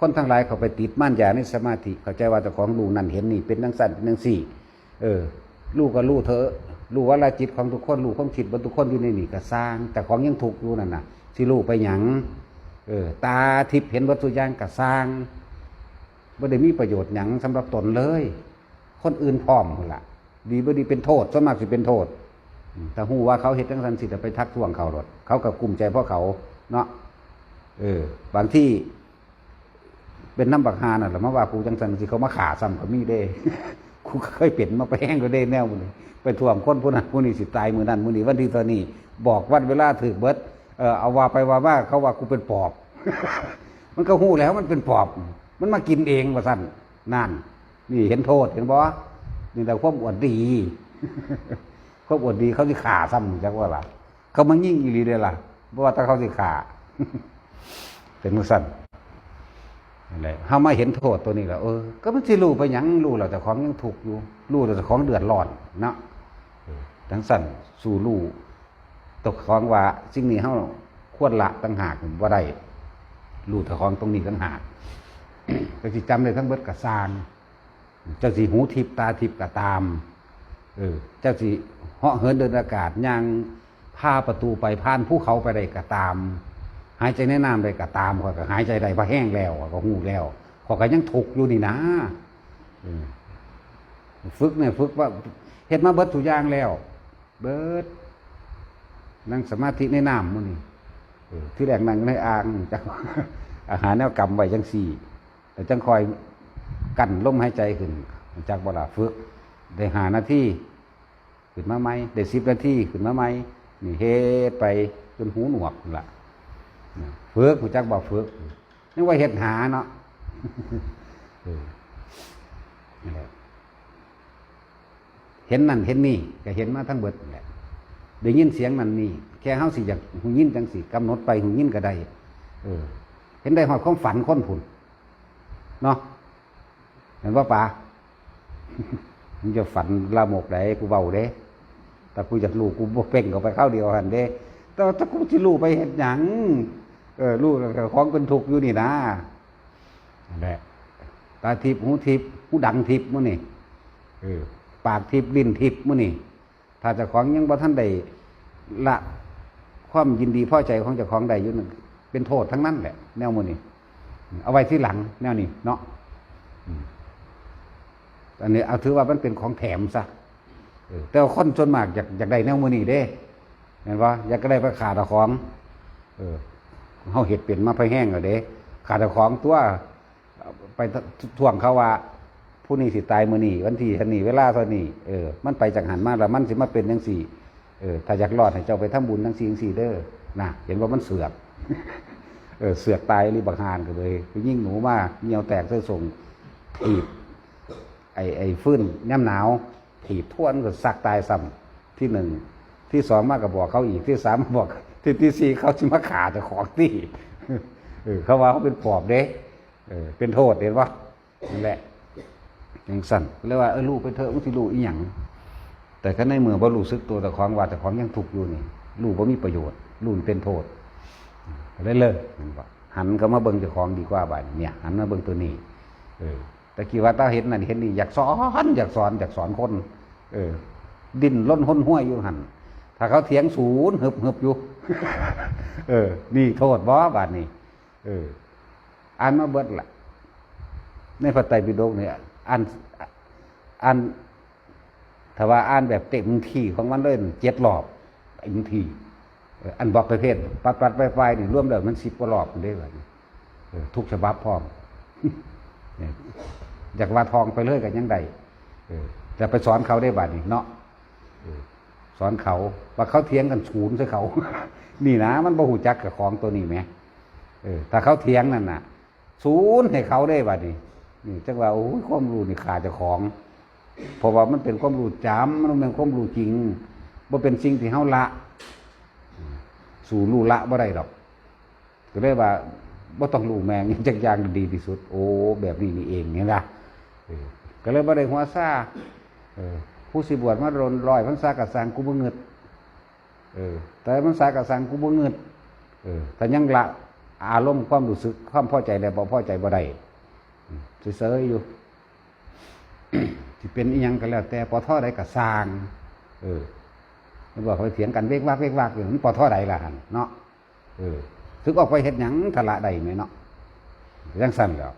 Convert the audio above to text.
ຄົນທັງຫຼາຍເຂົ້າໄປຕິດມານຢາໃນສະມາທິ ເຂົ້າໃຈວ່າເຈົ້າຂອງຮູ້ນັ້ນເຫັນນີ້ ເປັນຈັ່ງຊັ້ນເປັນຈັ່ງຊີ້. ເອີ ຮູ້ກໍຮູ້ເຖາະ ຮູ້ວ່າລະຈິດຂອງທຸກຄົນ ຮູ້ຄວາມຄິດເບິດທຸກຄົນຢູ່ໃນນີ້ກໍຊ່າງ ເຈົ້າຂອງຍັງທຸກຢູ່ນັ້ນນະ ຊິຮູ້ໄປຫຍັງ? ເອີ ຕາທິບເຫັນເບິດທຸກຢ່າງກໍຊ່າງ ບໍ່ໄດ້ມີປະໂຫຍດຫຍັງສຳລັບຕົນເລີຍ ຄົນອື່ນພ້ອມພຸ້ນລະ ດີບໍ່ດີເປັນໂທດ ສ່ວນມາກຊິເປັນໂທດ. ອືມ ຖ້າຮູ້ວ່າເຂົາເຮັດຈັ່ງຊັ້ນຊິໄດ້ໄປທັກທ້ວງເຂົາໂລດ ເຂົາກໍກຸ້ມໃຈເພາະເຂົາເນາະ. ເອີ ບາງທີເປັນນຳບັກຫ່ານັ້ນລະມາວ່າກູຈັ່ງຊັ້ນ ຊິເຂົາມາຂ້າຊ້ຳກໍມີເດ້. ກູເຄີຍເປັນມາແພງແລ້ວເດ້ແນວນີ້ ໄປທ້ວງຄົນຜູ້ນັ້ນຜູ້ນີ້ຊິຕາຍມື້ນັ້ນມື້ນີ້ ວັນທີເທົ່ານີ້ ບອກວັນເວລາຖືກເບິດ. ເອີ ເອົາວ່າໄປວ່າມາ ເຂົາວ່າກູເປັນປອບ ມັນກໍຮູ້ແລ້ວມັນເປັນປອບ ມັນມາກິນເອງວ່າຊັ້ນ. ນັ້ນ ນີ້ເຫັນໂທດ ເຫັນບໍ່? ນີ້ແຫຼະຄວາມອວດດີ ຄວາມອວດດີ ເຂົາຊິຂ້າຊ້ຳ ຮູ້ຈັກບໍ່ລະ? ເຂົາມາຍິງອີ່ຫຼີເດ້ລະ ບໍ່ວ່າແຕ່ເຂົາຊິຂ້າ ເປັນຈັ່ງຊັ້ນ. ນັ້ນແຫຼະ ເຮົາມາເຫັນໂທດຕົວນີ້ແລ້ວ ເອີ ກໍມັນຊິຮູ້ໄປຫຍັງ? ຮູ້ແລ້ວເຈົ້າຂອງຍັງທຸກຢູ່ ຮູ້ແລ້ວເຈົ້າຂອງເດືອດຮ້ອນເນາະ. ເອີ ຈັ່ງຊັ້ນ ສູ້ຮູ້ ເຈົ້າຂອງວ່າສິ່ງນີ້ເຮົາຄວນລະຕ່າງຫາກບໍ່ໄດ້ ຮູ້ເຈົ້າຂອງຕົງນີ້ຕ່າງຫາກ ກໍຊິຈຳໄດ້ທັງເບິດກໍຊ່າງ. ເຈົ້າຊິຫູທິບຕາທິບກໍຕາມ ເອີ ເຈົ້າຊິເຫາະເຫີນເດີນອາກາດ ຍ່າງຜ່າປະຕູໄປ ຜ່ານພູເຂົາໄປໄດ້ກໍຕາມ ຫາຍໃຈໃນນ້ຳໄດ້ກໍຕາມ ຂ້ອຍກໍຫາຍໃຈໄດ້ ພະແຮງແລ້ວ ຂ້ອຍກໍຮູ້ແລ້ວ ຂ້ອຍກໍຍັງທຸກຢູ່ນີ້ນາ. ເອີ ຝຶກນີ້ ຝຶກວ່າເຮັດມາເບິດທຸກຢ່າງແລ້ວ ເບິດ ນັ່ງສະມາທິໃນນ້ຳມື້ນີ້ ເອີ ທີແລກນັ່ງໃນອ່າງ ຈັກ ຫາແນວກຳໄວ້ຈັ່ງຊີ້ ແລ້ວຈັ່ງຄ່ອຍກັ້ນລົມຫາຍໃຈຂຶ້ນ ຮູ້ຈັກບໍ່ລະ? ຝຶກໄດ້ຫ້ານາທີ ຂຶ້ນມາໃໝ່ ໄດ້ສິບນາທີ ຂຶ້ນມາໃໝ່ ນີ້ເຮັດໄປຈົນຫູໜວກພຸ້ນລະ. ຝຶກ ຮູ້ຈັກບໍ່? ຝຶກ ຍັງວ່າເຮັດຫາເນາະ. ເອີ ນັ້ນແຫຼະ ເຫັນນັ້ນເຫັນນີ້ ກໍເຫັນມາທັງເບິດນັ້ນແຫຼະ ໄດ້ຍິນສຽງນັ້ນນີ້ ແຄ່ເຮົາຊິຢາກຮູ້ຍິນຈັ່ງຊີ້ ກຳນົດໄປຮູ້ຍິນກໍໄດ້. ເອີ ເຫັນໄດ້ຮອດຄວາມຝັນຄົນພຸ້ນເນາະ ແມ່ນບໍ່ປາ? ມຶງຢ່າຝັນລາມົກໃດ ກູເວົ້າເດ້ ຖ້າກູຢາກຮູ້ ກູບໍ່ເປັ່ງເຂົ້າໄປຄາວດຽວຫັ້ນເດ້ ແຕ່ວ່າຖ້າກູຊິຮູ້ໄປເຮັດຫຍັງ? ເອີ ຮູ້ແລ້ວຂອງເປັນທຸກຢູ່ນີ້ນາ. ນັ້ນແຫຼະ ຕາທິບ ຫູທິບ ຫູດັງທິບມື້ນີ້ ເອີ ປາກທິບ ລີ້ນທິບມື້ນີ້ ຖ້າເຈົ້າຂອງຍັງບໍ່ທັນໄດ້ລະຄວາມຍິນດີພໍໃຈຂອງເຈົ້າຂອງໄດ້ຢູ່ນັ້ນ ເປັນໂທດທັງນັ້ນແຫຼະ ແນວມື້ນີ້ ເອົາໄວ້ທີຫຼັງແນວນີ້ເນາະ. ອືມ ອັນນີ້ເອົາ ຖືວ່າມັນເປັນຂອງແຖມຊະ. ເອີ ແຕ່ວ່າຄົນສ່ວນມາກຢາກ ຢາກໄດ້ແນວມື້ນີ້ເດ້ ແມ່ນບໍ່? ຢາກໄດ້ໄປຂ້າເຈົ້າຂອງ. ເອີ ເຮົາເຮັດເປັນມາພໍແຮງແລ້ວເດ້ ຂ້າເຈົ້າຂອງຕົວະ ໄປທວງເຂົາວ່າ ຜູ້ນີ້ຊິຕາຍມື້ນີ້ ວັນທີເທົ່ານີ້ ເວລາເທົ່ານີ້ ເອີ ມັນໄປຈັ່ງຫັ້ນມາ ແລ້ວມັນຊິມາເປັນຈັ່ງຊີ້. ເອີ ຖ້າຢາກລອດໃຫ້ເຈົ້າໄປທຳບຸນຈັ່ງຊີ້ຈັ່ງຊີ້ເດີ ນະ ເຫັນບໍ່? ມັນເສືອກ ເອີ ເສືອກຕາຍອີ່ຫຼີບັກຫ່ານ ກໍເລີຍໄປຍິງໜູມາ ຍ່ຽວແຕກໃສ່ສົ້ງ ຖີບ ໄອ້ ໄອ້ຟືນຍາມໜາວ ຖີບທວນກໍສັກຕາຍຊ້ຳ ທີໜຶ່ງ ທີສອງມາກໍບອກເຂົາອີກ ທີສາມມາບອກ ທີ ທີສີ່ເຂົາຊິມາຂ້າເຈົ້າຂອງຕິ. ເອີ ເຂົາວ່າເຮົາເປັນປອບເດ້ ເອີ ເປັນໂທດ ເຫັນບໍ່? ນັ້ນແຫຼະ ຈັ່ງຊັ້ນ ເລີຍວ່າ ເອີ ຮູ້ໄປເຖາະ ມັນຊິຮູ້ອີ່ຫຍັງ? ແຕ່ຄັນໃນເມື່ອບໍ່ຮູ້ສຶກຕົວເຈົ້າຂອງວ່າເຈົ້າຂອງຍັງທຸກຢູ່ນີ້ ຮູ້ບໍ່ມີປະໂຫຍດ ຮູ້ເປັນໂທດ ກໍເລີຍເລີກ ແມ່ນບໍ່? ຫັນເຂົ້າມາເບິ່ງເຈົ້າຂອງດີກວ່າບາດນີ້ ເນຍ ຫັນມາເບິ່ງຕົວນີ້. ເອີ ແຕ່ກີ້ວ່າຕາເຫັນນັ້ນເຫັນນີ້ ຢາກສອນ ຢາກສອນ ຢາກສອນຄົນ ເອີ ດີ້ນລົນຫົນຮວຍຢູ່ຫັ້ນ ຖ້າເຂົາຖຽງສູນຫຶບໆຢູ່ ເອີ ນີ້ໂທດບໍ່ບາດນີ້? ເອີ ອ່ານມາເບິດລະ ໃນພະໄຕປິດົກນີ້ ອ່ານ ອ່ານ ຖ້າວ່າອ່ານແບບເຕັມທີ່ຂອງມັນເລີຍ ເຈັດລອບເຕັມທີ່. ເອີ ອັນບອກປະເພດປັດໆໄປໆນີ້ ລວມແລ້ວມັນສິບກວ່າລອບພຸ້ນເດ້ ເອີ ທຸກສະບັບພ້ອມ. ຢາກວ່າທ່ອງໄປເລີຍກໍຍັງໄດ້ ເອີ ແຕ່ໄປສອນເຂົາເດ້ບາດນີ້ເນາະ ເອີ ສອນເຂົາ ວ່າເຂົາຖຽງກັນສູນໃສ່ເຂົາ ນີ້ນະ ມັນບໍ່ຮູ້ຈັກເຈົ້າຂອງຕົວນີ້ແໝ. ເອີ ຖ້າເຂົາຖຽງນັ້ນນະ ສູນໃຫ້ເຂົາເດ້ບາດນີ້. ນີ້ ຈັ່ງວ່າ ໂອ້ຍ ຄວາມຮູ້ນີ້ຂ້າເຈົ້າຂອງ ເພາະວ່າມັນເປັນຄວາມຮູ້ຈຳ ມັນບໍ່ແມ່ນຄວາມຮູ້ຈິງ ບໍ່ເປັນສິ່ງທີ່ເຮົາລະ ສູ້ຮູ້ລະບໍ່ໄດ້ດອກ. ກໍເລີຍວ່າ ບໍ່ຕ້ອງຮູ້ແມ່ງຫຍັງຈັກຢ່າງ ດີທີ່ສຸດ. ໂອ້ ແບບນີ້ນີ້ເອງ ເຫັນລະ? ເອີ ກໍເລີຍບໍ່ໄດ້ຫົວຊາ. ເອີ ຜູ້ຊິບວດມາດົນຮ້ອຍພັນສາກໍຊ່າງ ກູບໍ່ງຶດ. ເອີ ແຕ່ມັນສາກະສັງ ກູບໍ່ງຶດ. ເອີ ຖ້າຍັງລະ ອາລົມຄວາມຮູ້ສຶກຄວາມພໍໃຈ ແລະ ບໍ່ພໍໃຈບໍ່ໄດ້ ອືມ ເຊີຍໆຢູ່ ຊິເປັນອີ່ຫຍັງກໍແລ້ວແຕ່ ປທ ໃດກໍຊ່າງ ເອີ ແມ່ນບໍ່ ເຂົາເຖຍງກັນເວກວັກເວກວັກຢູ່ ມັນ ປທ ໃດລະຫັ້ນເນາະ ເອີ ສຶກອອກໄປເຮັດຫຍັງ ຖ້າລະໄດ້ແມ່ນເນາະ ຈັ່ງຊັ້ນແຫຼ້ວ